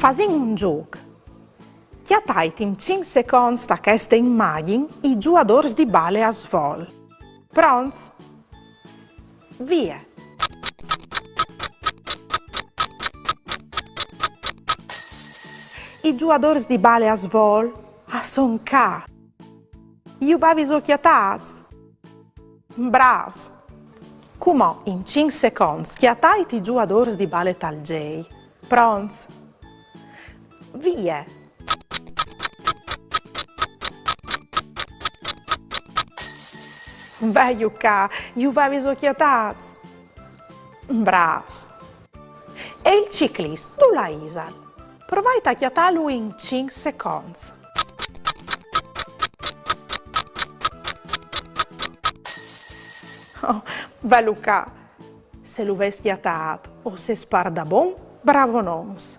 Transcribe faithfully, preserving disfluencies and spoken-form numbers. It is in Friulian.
Fasìn un zûc. Cjatait in cinc seconts ta cheste imagjin i zugadôrs di bale a svol. Pronts? Vie! I zugadôrs di bale a svol a son ca. Ju vêso cjatâts? Brâfs! Cumò, in cinc seconts, cjatait i zugadôrs di bale tal zei. Pronts? Vie! Velu ca, ju vêso cjatâts? Brâfs! E il ciclist, dulà isal? Provait a cjatâlu in cinc seconts. Oh, velu ca! Se lu vês cjatât, o sês pardabon bravonons.